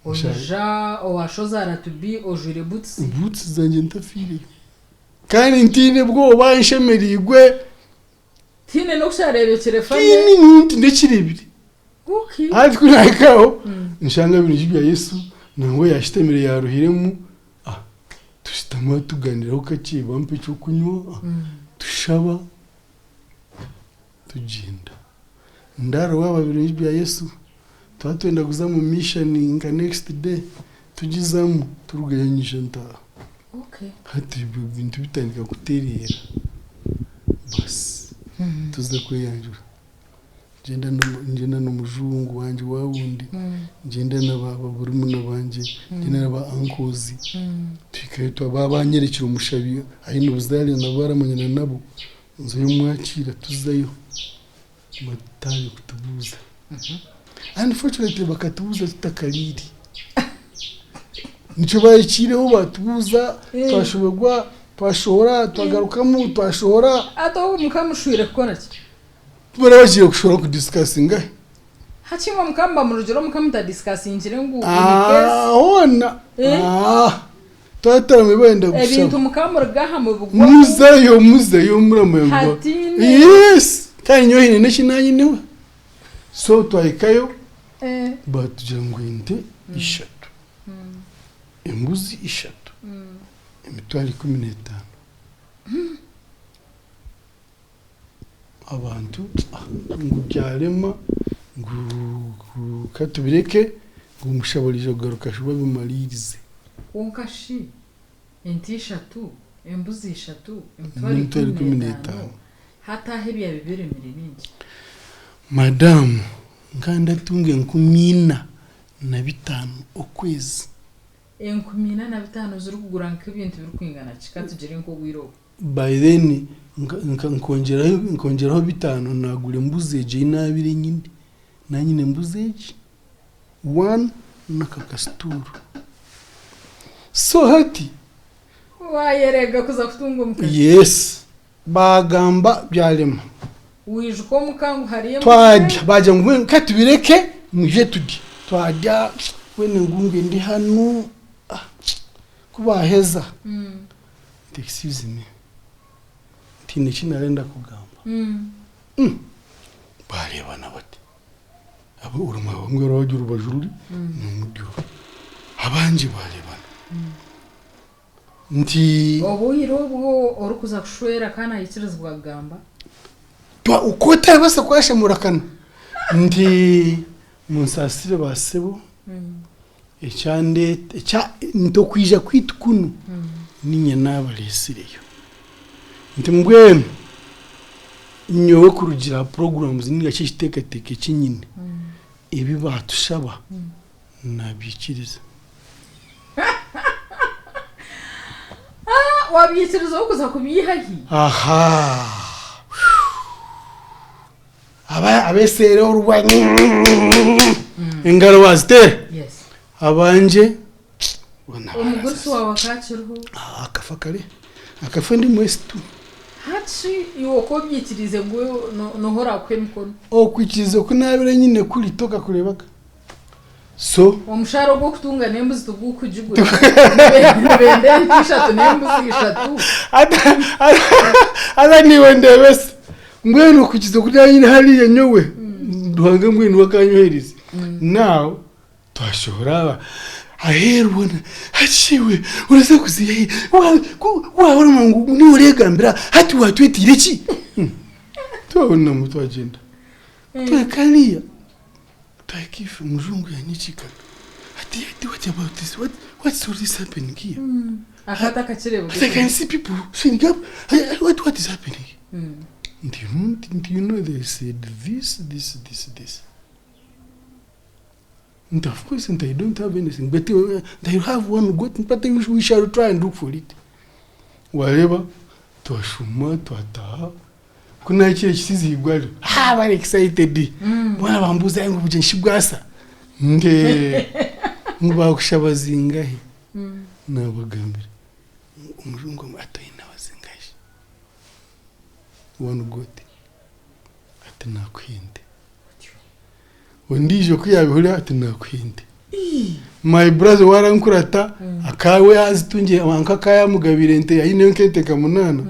Oija owa shozaara to be ojwaire boots. Boots zangye ntafiireyo. Kandi ntiine bwoba nshemereirwe. Tihaine n'oku kyareebekire funny. Tihaine n'ekireebire. Okay. Hati ku naahikaho nshanga ebirungi bya Yesu nangwa yaashitamire yaaruhiremu. Tushutama tugaaniiraho kakye bampa eky'okunywa tushaba tugyenda. Ndaara waaba birungi bya Yesu. Twaba twenda kuza omu mission nka next day tugizamu turugayo nyija ntaaha. Hati ebyo bintu bitandika kutereera basi tuza kweyanjura. Ngyenda ngyenda n'omujungu wangye waawundi, ngyenda na ba barumuna bangye, ngyenda na ba uncles, tuhikayo baba banyerekire omushabi aine obuzaare nabo baramanyana nabo, nzayo mwakiira tuzayo. Bataabe kutubuuza. Unfortunately bakatubuuza tutakariire. Nikyo baahikiireho baatubuuza, twashoberwa, twashohora, twagarukamu, twashohora. Hati obu mukaba mushwire kukora ki? Baraba bagiire kushohora kudisikasinga hi? Hati imwe mukaba muba murugire omuka mutadisikasingyire ngu in case. Hoona. Twataramu benda Ebintu kushaba. mukaba muruga aha mubigwamu. Muzeyo muzeyo muramanya ngu Hatiine. Yes! Kandi nyowe haine n'eki nanyineho. So twahikayo Eh. batugira ngu ente ishatu, embuzi ishatu, emitwaro 15. Abantu ngu byarema ngu katubireke ngu omushabo araija kugaruka ashube abimariirize. Kwonka shi ente ishatu, embuzi ishatu, emitwaro N'emitwaro ikumi ikumi n'etaano, n'etaano. hati aho ebyaba biremire bingi? Madamu nkandatunga 4500 okwezi. 4500 zirikugura nk'ebintu birikwingana ki? Katugire nk'obwire obu. By then nkongyeraho nkongyeraho bitaano naagura embuzi egyo ei naabaire nyine. Naanyine embuzi egi, one n'aka kasituuru. So hati. Waayereega kuza kutunga omukazi? Yes. Baagamba byarema. Waijuka omuka ngu hariyo embuzi Twarya, egi? baagira ngu mbwenu ka tubireke mwije turye. Twarya, mbwenu ngu ndi hanu, ku baaheza. Nti excuse me, ntiine eki naarenda kugamba. Baareebana bati, abamwe bari orubaju ruri n'orundi oru. Abangye baareebana. Nti. Obwire obwo orikuza kushwera ka naikirizibwa kugamba? Ku otarabaasa kwashamura akanwa. Nti munsaasire ba sebo. Ekyandeeta, ekya, nti okwija kwaitu kunu niinye naabareetsireyo. Nti mbwenu nyowe kurugiirira aha programs nainga shi ekiteekateeko eki nyine, ebi baatushaba naabiikiriza. Waabiikiriza orikuza kubiiha hi? Ahaa! Abeseere orubwa engaro baziteera abangye Omugurusi waawe akaba akiriho? Akafa kare, akafa ndi mwesitu. Hati iwe oku obyikiriize ngu niho oraakuha emikono? Okwikiriza oku naabaire nyine kuri tokakureebaga. So. Omushaara ogu orikutunga n'embuzi tigurikugigura. Nibenda ente ishatu n'embuzi ishatu. Haza naiwe ndeebesa. Mbwenu okukiza oku naanyine hariya nyowe, Ruhanga mbwenu niwe akanyoherize. Now twashohora aba aheeru boona, hati iwe oraza kuziiha hi? Waaba oramanya ngu niiwe oreegambira, hati waatwetiire ki? Twahurira twagyenda. Twahika hariya. Twahika ife omujungu yanyikiikana ati ati what about this what what's all this happening here Akaba atakakireebire. I can see people saying up what what is happening nti nti you know they said this this this this nti of course nti I don't have anything but I have one goat but we shall try and look for it wareeba twashuma twataaha Ku naahikire Kisiizi Igwari, haa bari excited boona bambuuza ngu obugyenyi shi bwasa? Nti ngu baakushaba zingahi? Naabagambira omujungu omwe ati oine zingahi shi? One goat ati naakuha ente. Ondiijo ku yaabihurira ati naakuha ente. My brother waarankurata akaba yaazitungire kwonka akaba yaamugabiire ente aineyo nk'ente nka munaana,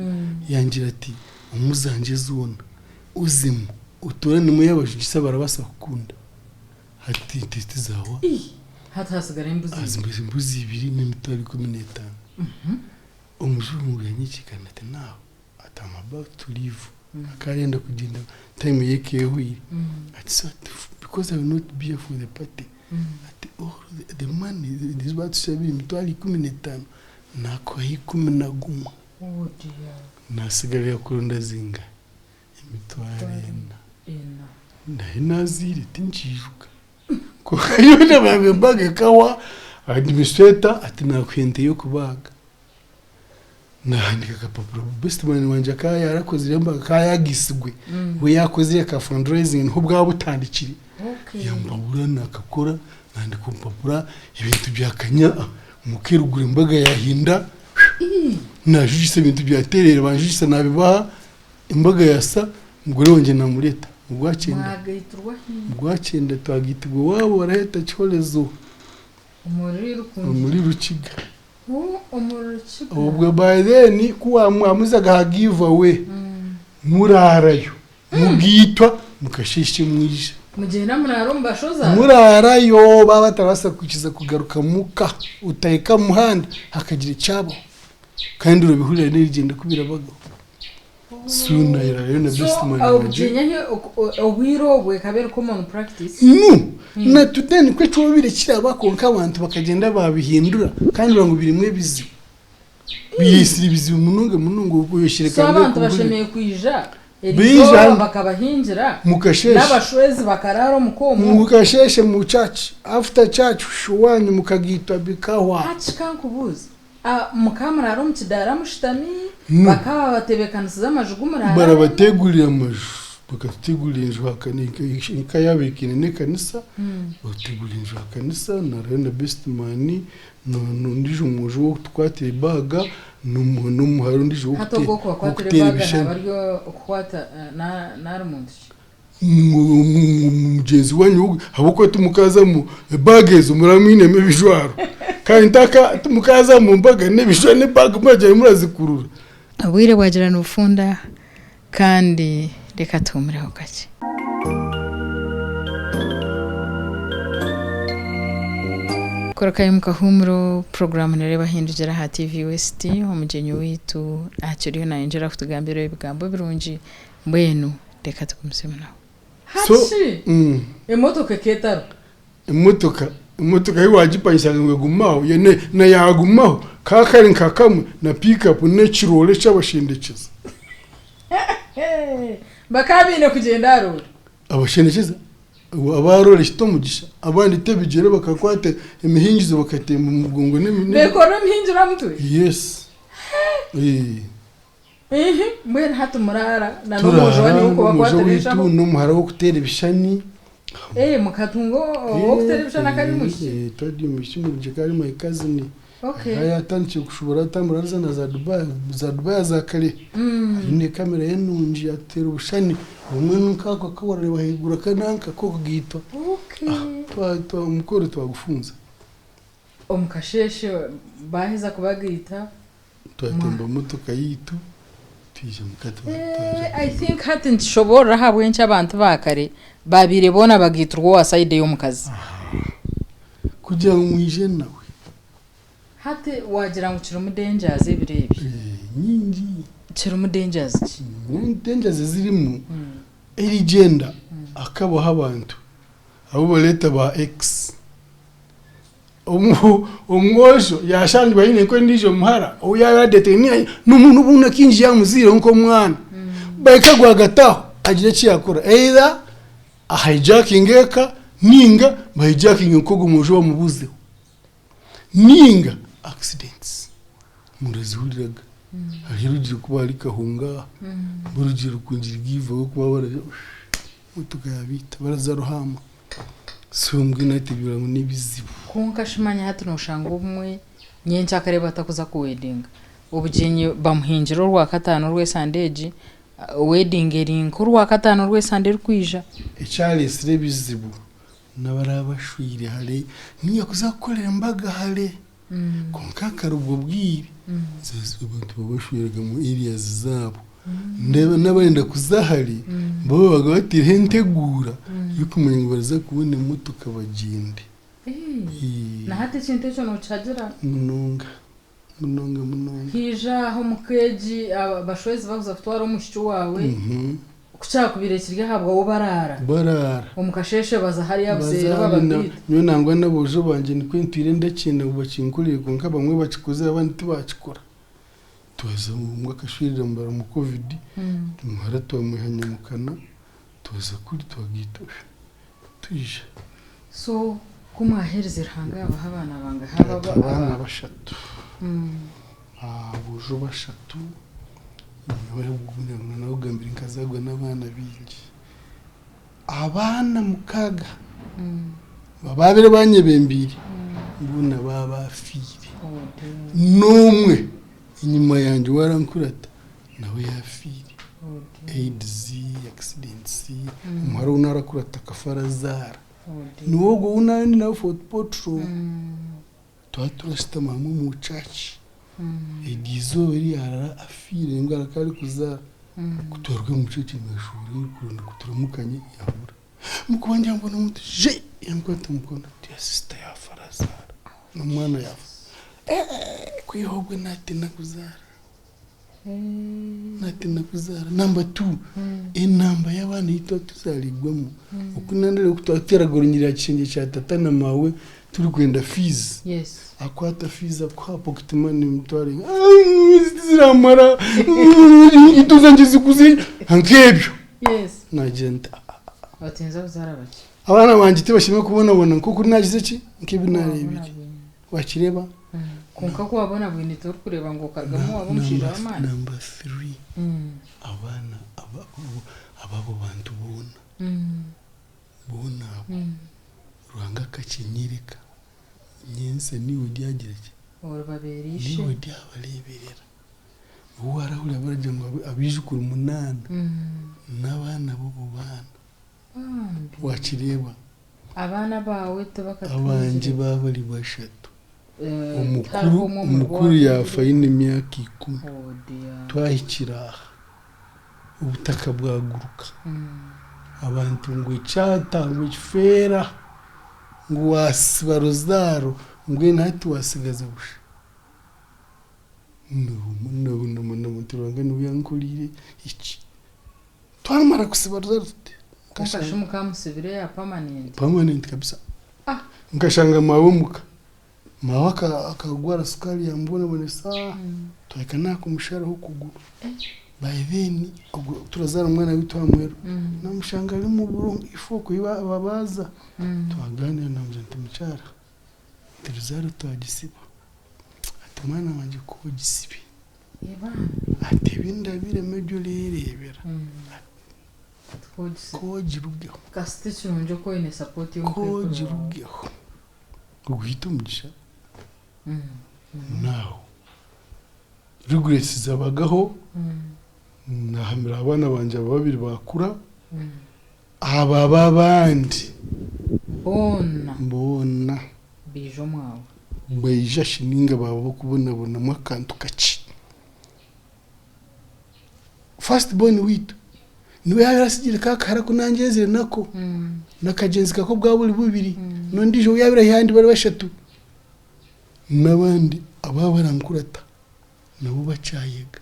yangira ati omu zangye zoona ozemu otooranemu ei abajugisa barabaasa kukunda. Hati ente tizaahwa. Hati hasigara embuzi ibiri. Hasigara embuzi ibiri n'emitwaro 15. Omujungu yanyikiikana ati now ati am about to leave. Akaba arenda kugyenda time ye ekaba ehweire. Ati so. Because I will not be here for the party. Ati all the money ezi baatushabire emitwaro 15, naakuhaho 11. Oh dear. Naasigarira kuronda zingahi? Emitwaro ena. Ena. Nahi naaziire tinkiijuka. Kwonka yoona baaba embaga ekahwa, administrator ati naakuha ente y'okubaaga. Naahandiika akapapura, best man wangye akaba yaarakozire embaga, akaba yaagiisigwe, we yaakozire ka fundraising niho bwaba butandikire. Yampabura naakakora, naandika orupapura, ebintu byakanya, mukeerugura embaga yaahinda, naajugisa ebintu byatereera, banjugisa naabibaha, embaga yaasa, omugore wangye naamureeta Mugwakyenda. Mwagaitirwa hi? Mugwakyenda twagaitirwa owaabo baraheeta Kihorezo Omuri Rukungiri. Omuri Rukiga. Omuri Rukiga. Obwo by then ku mwamuzaga aha give away muraarayo mugaitwa mukasheesha mwija. Mugyenda muraara omu bashoza? Muraarayo baaba batarabaasa kukiza kugaruka muka otahika aha muhanda hakagira ekyabaho kandi orabihurira n'erigyenda ku birabagaho. So nayerayo na So best man wangye. obugyenyi obwire obwo ekaba eri common practice? No, na today nikwo ekyobire kiraba kwonka abantu bakagyenda babihindura kandi oreba ngu birimu ebizibu. Bireetsire ebizibu munonga munonga oyoshereka So ngu abantu ekungurire. bashemereire kwija Baija erizooba hanu bakabahingira mukasheeshe. n'abashwezi bakaraara omuka omwo? Mukasheeshe mu church, after church owanyu mukagiitwa bikahwa. Hati kankubuuze, Mukaba muraara omu kidaara mushutami, No. bakaba babatebeekanisiza amaju gu muraaramu? Barabateegurira amaju, bakatuteegurira enju aha nka yaaba ekaine n'ekanisa, batuteegurira enju aha kanisa, naarayo na best man, n'ondiijo mwojo ow'okutukwatira ebaaga, n'omuhara ondiijo Hati ogwo ow'okubakwatira ow'okuteera ebaaga ebishushani. naaba ari okukwata naari muntu ki? Mugyenzi wanyu ogu ahabw'okuba timukazamu ebaaga ezo muraba mwinemu ebijwaro kandi ntaka timukaza mu mbaga n'ebijwaro n'ebaaga muragyenda murazikurura. Obwire bwagira nibufunda kandi reka tuhumureho kakye. Korokayo omu kahuumuro, puroguraamu nereeba Hindukira aha TV West, omugyenyi waitu akiriyo nayongyera kutugambira ebigambo birungi mbwenu Reka tugumisemu nawe. So, Hati emotoka eketaro. Emotoka, emotoka ahi wagipangisa ngu egume aho, yo na yagumaho, ka kari nka kamwe na pick-up n'ekiroore ky'abashendekyeza. Bakaba baine kugyenda aha roore. Abashendekyeza, aba roore kiti omugisha, abandi t'ebigyere bakakwata emihingizo bakatemba omu mugongo n'emi. Bekorera emihingiro aha mutwe? Yes. Ihi, mbwenu hati muraara na n'omwojo wanyu Turaara n'omwojo ow'okubakwatira waitu enshaho? n'omuhara w'okuteera ebishushani. Eh, mukatunga ow'okuteera ebishushani akaba ari omwishiki? Eh, twari omwishiki murungi akaba ari my cousin. Okay. Akaba yaatandikire kushubura atambura araza na za Dubai, za Dubai za kare. Aine kamera ye nungi yatuteera obushushani. Obumwe ni nk'ako aku warareeba ahaiguru aka nanka k'okugaitwa. Okay. Twa twa omukoro twagufunza. Omu kasheeshe baaheza kubagaita, Twatemba motoka yaitu twija muka Eh, I think hati nikishoboorora ahabw'enki abantu ba kare baabaire boona bagaiturwa owa sayidi ey'omukazi. Kugira ngu mwije nawe. Hati waagira ngu kirimu dangers ebiro ebi. Eh, nyingi. Kirimu dangers ki? Dangers ezirimu, erigyenda hakabaho abantu abu bareeta ba ex. Omwojo yashangirwe aine nk'ondiijo muhara ou yaaba yadeeteire n'omuntu obundi akaingi yaamuziireho nk'omwana bahika rwagati aho agira eki yaakora either ahijakinge eka ninga bahijakinge nk'ogwo mwojo bamubuzeho ninga accidents murazihuriraga hariho erugire kuba ahari Kahunga aha barugire Rukungiri giveho kuba baraza motoka yabaita baraza Ruhama. So mbwenu hati ebyo ngu n'ebizibu. Kwonka shi manya hati noshanga obumwe nyenkyakare batakuza kuwedinga, obugyenyi bamuhingire orwakataano orw'esande egi, wedding eri nk'orwakataano orw'esande erikwija. Ekyareetsire ebizibu n'abaraba bashweire hare ninga kuza kukorera embaga hare Kwonka kare obwo bwire abantu baba bashweraga omu areas zaabo. N'abarenda kuza hare bo babaga bataireho enteguura y'okumanya ngu baraza kubona emotoka bagyende. Na hati ekintu ekyo nokihagira? Munonga, munonga munonga. Haija aha omuka egi abashwezi bakuza kutwara omwishiki waawe. Ku kyakubaire kiri ahabwawe baraara. Baraara. Omu kasheeshe baza hariya buseeri Baza hariya. bababiita. Nyowe nangwa n'aboojo bangye nikwo ntwire ndakyenda ngu bakinkorere kwonka abamwe bakikozire abandi tibakikora. Twaza omwe akashwerera omu covid, omuhara twamwiha nyamukana twaza kuri twagaita twija. So ku mwaherize Ruhanga yaabaha abaana bangahi aba Aba abaana bashatu, aboojo bashatu, nakugambire nkazaarwa n'abaana baingi. Abaana mukaaga ababaire banyebembeire boona baaba baafiire. N'omwe enyima yangye owaarankurata nawe yaafiire. AIDS, accidents, omuhara ou naarakurata akafa arazaara. Niwe ogwo ou naaba ndi nawe Fort Portal. Twaba turashutama hamwe omu church. Eryo izooba eri yaarara afiire ngu akaba arikuzaara, ku twaruga omu church naashuubura arikuronda ngu turamukanye yaabura. Mukuba ndyambona omuntu je yankwata omukono ati ya sister yaafa arazaara n'omwana yaafa. Eeh kwiha obwo naatiina kuzaara. Naatiina kuzaara. Namba two, enamba y'abaana ei twaba tuzaariirwemu, oku naareeba oku twaba tuteeraga orunyiriri aha kishengye kya tata na maawe turikwenda fiizi, akwata fiizi akuha pocket money emitwaro tiziraamara, enkaito zangye ziguze, nk'ebyo. Naagira nti abaana bangye tibashemereire kubonabona nk'oku naagize ki, nk'ebi naareebire. Wakireeba? Kwonka ku wabonabwine torikureeba ngu okarugamu waaba omushaija w'amaani? Number three, abaana ab'abo bantu boona, boona abo, Ruhanga akakinyereka, nyentsya niiwe oryagira ki? Oribabeera ishe. Niiwe oryabareeberera. Obu waarahurira baragira ngu abaijukuru munaana, n'abaana b'abo baana. Bambi. Wakireeba? Abaana baawe tibakatungire. Abangye baaba bari bashatu. Eh, Omukuru tihariho omwe omuri bo omukuru yaafa owatungire. aine emyaka ikumi. Oh dear. Twahikire aha, obutaka bwaguruka. Abantu ngu ekyata, ngu ekifeera, ngu waasiba ruzaaro, mbwenu hati waatsigaza busha. Nahunama nti Ruhanga niwe yankoreire eki. Twamara kusiba ruzaaro tuti. Kwonka shi mukamusibire ya permanent? Permanent kabisa. Ah. Nkashanga maawe omuka. Maawe akagwara sukaari yamubonabonesa. Twahika naakumusharaho okuguru. By then ogwo turazaara omwana waitu aha muheru. Namushanga ari omu buro ife okwo ei babaaza. Twagaaniira namugira nti mukyara, nti ruzaaro twagisiba. Ati mwana wangye ku ogisibe. Ati ebi ndabiremu ebi oreereebera ku ogirugeho. Kasita ekirungi oku oine support y'omukaikuru waawe. Ku ogirugeho oguhite omugisha naho regrets zabagaho nahamira abaana bangye aba babiri bakura aba abandi Boona. Boona. Baija omwawe. Baija shi ninga baaba ab'okubonabonamu akantu kakye. First born waitu niwe yaabaire atsigire ka kahara aku nangyenzire nako n'akagyenzi kako bwaba buri bubiri n'ondiijo ou yaabaire aine ahandi bari bashatu n'abandi abaaba barankurata nabo bakyayega.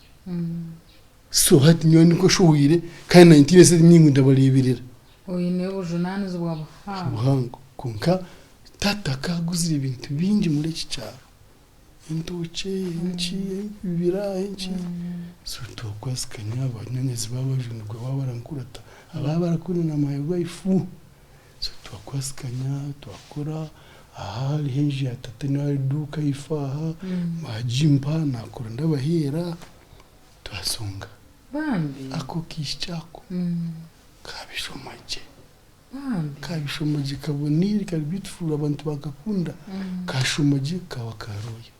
So hati nyowe nikwo nshohwire kandi naanye ntiine sente nyingi ngu ndabareeberera. Oine obujunaanizibwa buhango. Buhango kwonka Taata akaguzire ebintu bingi omuri eki kyaro, entookye, enki, ebibira, enki, so twakwatsigana banyaanyazi baabajunirwa baaba barankurata, abaaba barakunda na my wife, so twakwasigana twakora, aha hariho enju ya tata niho hari eduuka ahaifo aha, baagimpa naakora ndabaheera, twasonga. Bambi. Ako kaishiki ako kaabishoma gye. Bambi. Kabishoma gye kaboniire kari beautiful abantu bakakunda kashoma gye kaba ka lawyer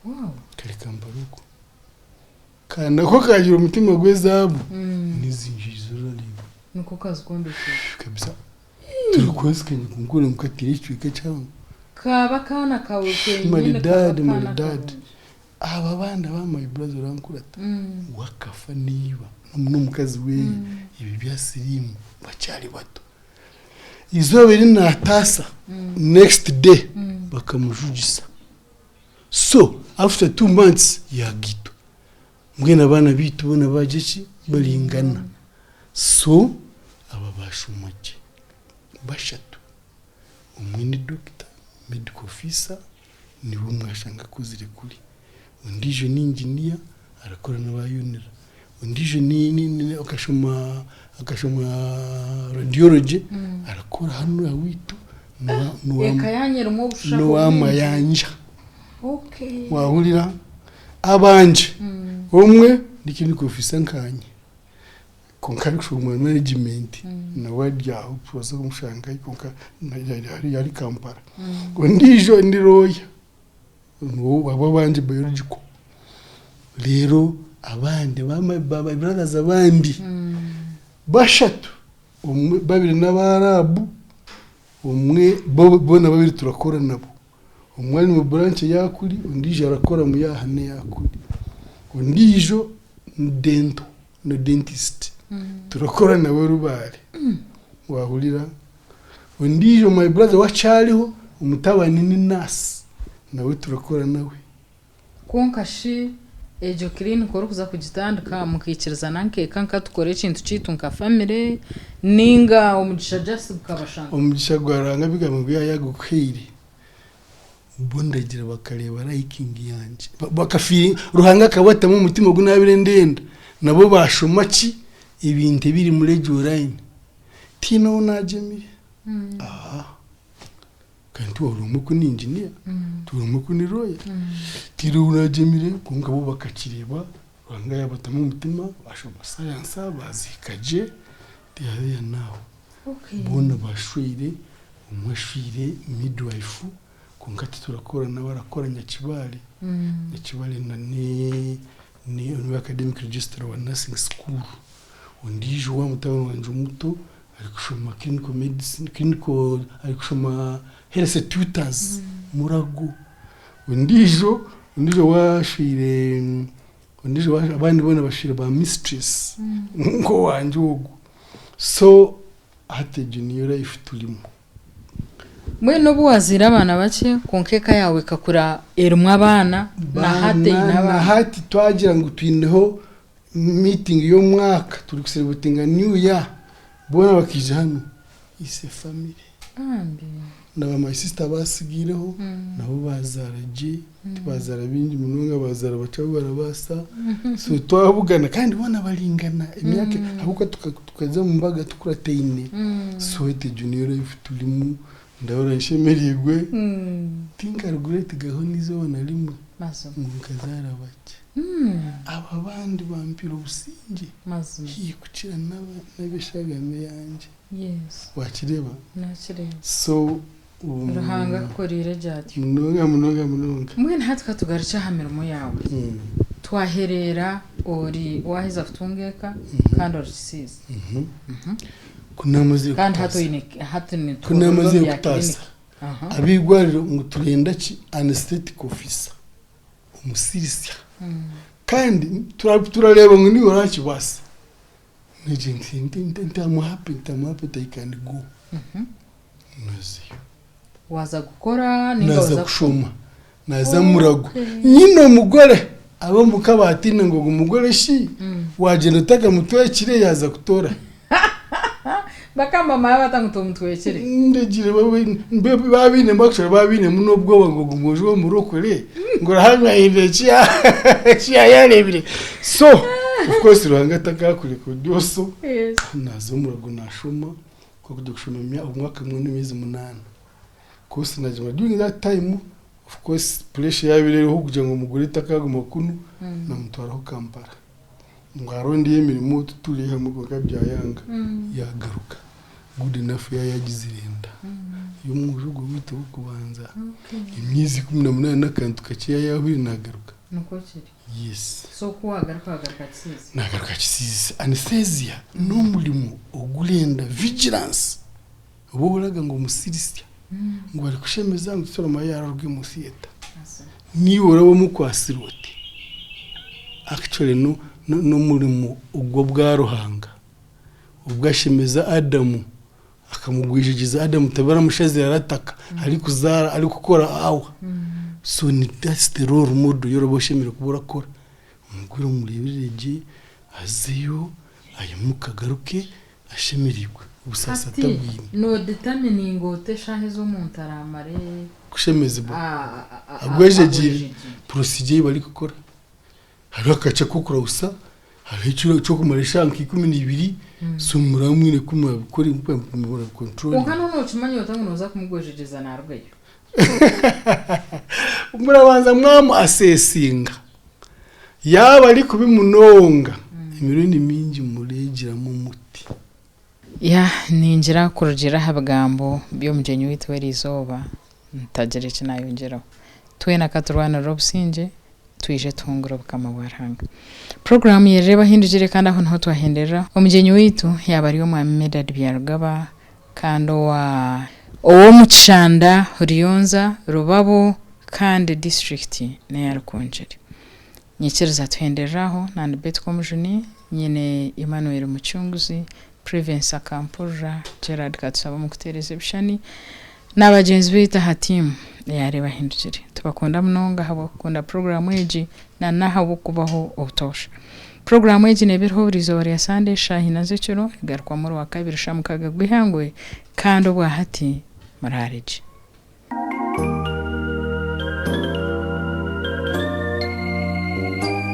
Wow. kari Kampala okwo. Kandi nako kagira omutima gw'ezaabu n'ezi nju ezi orareeba. Niko kazikombekire. Kabisa turikwezikanya kwonka oreeba ngu kataire ekicweka kihango. Kaba akaana kawe kenyine kaba Maridadi akaana maridadi. karungi. Aba abandi aba my brother orankurata we akafa n'iba n'omukazi weye ebi bya siriimu bakyari bato. Eizooba eri naataasa next day bakamujugisa so after 2 months yaagaitwa. Mbwenu abaana baitu boona baagira ki baringana. So aba bashoma gye bashatu, omwe ni doctor, medical officer niwe mwashanga akozire kuri, ondiijo ni engineer arakora n'aba UNRA, ondiijo ni akashoma akashoma radiology arakora hanu awiitu Eka yanyu erimu obushaho n'owa bwingi. Mayanja. Okay. Wahurira? Abangye omwe ni clinical officer nkanye kwonka arikushoma management nawe ari aho tubaasa kumushangayo kwonka ari ari Kampala. Ondiijo ni lawyer abo abangye biological. Reero abandi ba brothers abandi bashatu, omwe babiri n'abaarabu, omwe bo boona babiri turakora nabo. Omwe ari omu branch eya kuri, ondiijo arakora omu yaha n'eya kuri. Ondiijo ni dental, ni dentist, turakora nawe Rubare, wahurira? Ondiijo my brother we akyariho, omutabani ni nurse, nawe turakora nawe. Kwonka shi egyo clinic orikuza kugitandika mukaikirizana nk'eka nka tukore ekintu kyaitu nka family ninga omugisha just gukabashanga? Omugisha gwa Ruhanga ebigambo ebi yaaba yagukuhaire, bo ndagira bakareeba liking yangye, baka feelinga, Ruhanga akabatamu omutima ogu naabaire ndenda, nabo baashoma ki ebintu ebiri muri egyo line, tihaine ou naagyemire, aaha. Kandi tiwahurira omwe ku ni engineer, tiwahurira omwe ku ni lawyer, tihaine ou naagyemire kwonka bo bakakireeba Ruhanga yaabatamu omutima baashoma science baazihika gye tihariya naaho. Boona bashweire, omwe ashweire midwife kwonka titurakora nawe arakora Nyakibale, Nyakibale na niwe academic registrar wa nursing school. Ondiijo wa mutabani wangye omuto arikushoma clinical medicine, clinical arikushoma health tutors Murago. Ondiijo ondiijo waashweire ondiijo abandi boona bashweire ba mistress nk'owangye ogwo. So hati egyo niyo life turimu. Mbwenu obu waazaire abaana bakye kwonka eka yaawe ekakura erimu abaana na hati eine Baana na abaana. hati twagira ngu twineho meeting y'omwaka turi kucelebratinga new year boona bakaija hanu it's a family. Bambi. Na ba my sister abasigaireho nabo bazaara gye tibazaara bingi munonga bazaara bakye abu barabaasa so twabugana kandi boona baringana emyaka ahabw'okuba tukaza omu mbaga tukurataine so hati egyo niyo life turimu ndahurira nshemereirwe tinka regretgaho n'eizooba na rimwe Mazima. ngu nkazaara bakye. Abo abandi bampaire obusingye Mazima. haihi kukira n'ab'eshagama eyangye. Yes. Wakireeba? Nakireeba. So Ruhanga akukoriire gye atyo. Munonga munonga munonga. Mbwenu hati katugarukye aha mirimo yaawe. Twahereera ori waheza kutunga eka kandi ori kisiizi. Ku naamazire Kandi hati kutaasa. oine hati Ku nituhurira naamazire omu bya kutaasa, clinic. Aha. ab'eirwariro ngu turenda ki anesthetic officer, omusirisya. Kandi turareeba ngu niiwe orakibaasa. Nagira nti nti am happy, nti am happy that I can go. Nazayo. Waaza kukora ninga Naza waza kushoma. Naza Murago. Nyine omugore ab'omuka baatiina ngu ogu mugore shi waagyenda otakamutwekire yaaza kutoora. Bakamba maya bata ngu tomutwekire? Ndagire babaine actually babainemu n'obwoba ngu ogu mwojo w'omurokore ngu Ruhanga aine eki yayareebire. So of course Ruhanga takakureka ori oso. Yes. Naaza Omurago naashoma, ku arikugyenda kushoma omwaka gumwe n'emyezi munaana. Course naagimara during that time of course pressure yaabaire eriho kugira ngu omugore takaguma kunu, namutwaraho Kampala. Ngu arondeyo emirimo tuture hamwe kwonka byayanga yagaruka. Good enough yaaba yagizire enda y'omwojo ogwo waitu ow'okubanza. Emyezi 18 n'akantu kakye yaaba yahwire nagaruka. Nikwo kiri. Yes. So ku wagaruka wagaruka Kisiizi? Nagaruka Kisiizi. Anesthesia n'omurimo ogurenda vigilance. Oba oraga ngu omusirisya ngu arikushemeza ngu tituramanya yaaba araruga omu theatre. Niiwe oraba omukwasire oti actually n'omurimo ogw'obwa Ruhanga obu ashemeza Adamu akamugwijagiza Adamu tibaramushazire arataka arikuzaara arikukora awa so that's the role model ei oraba oshemereire kuba orakora. Omugore omureeberere gye azeyo. Aimuke agaruke ashemereirwe, obusaasi Hati atabwine. nodetermininga ota eshaaha ezi omuntu araamare Kushemezibwa. Agwejegyeire. Procedure ei barikukora. Hariho akakye k'okurahusa, hariho ekiro ky'okumara eshaaha nka 12, so muraba mwine ku murabikora murabicontrollinga. Kwonka noba nokimanya ota ngu noza kumugwejegyeza narugayo? Murabanza mwamu assessinga, yaaba ari kubi munonga, emirundi mingi mureegiramu omuti. Ya ningira kurugiirira aha bigambo by'omugyenyi waitu w'eriizooba ntagira eki naayongyeraho. Twena ka turwanirire obusingye twije tuhungure Obukama bwa Ruhanga. Puroguraamu y'Ereeba Ahindukire kandi aho niho twahenderera. Omugyenyi waitu yaaba ari Omwami Medard Byarugaba kandi owa ow'omu Kishanda, Ruyonza, Rubabo kandi disiturikiti n'eya Rukungiri. Nyikiriza tuhenderere aho, nandi Betty Komujuni, nyine Emmanuel Mucunguzi, Privence Akampurira, Gerald Katushabe omu kuteereza ebishushani, na bagyenzi baitu aha tiimu eya Reeba Ahindukire. Tubakunda munonga ahabw'okukunda puroguraamu egi na n'ahabw'okubaho obutoosha. Puroguraamu egi neeba eriho buri izooba rya Sande eshaaha ina z'ekiro, egarukwamu Orwakabiri shaaha mukaaga gw'eihangwe, kandi obwa hati muraare gye.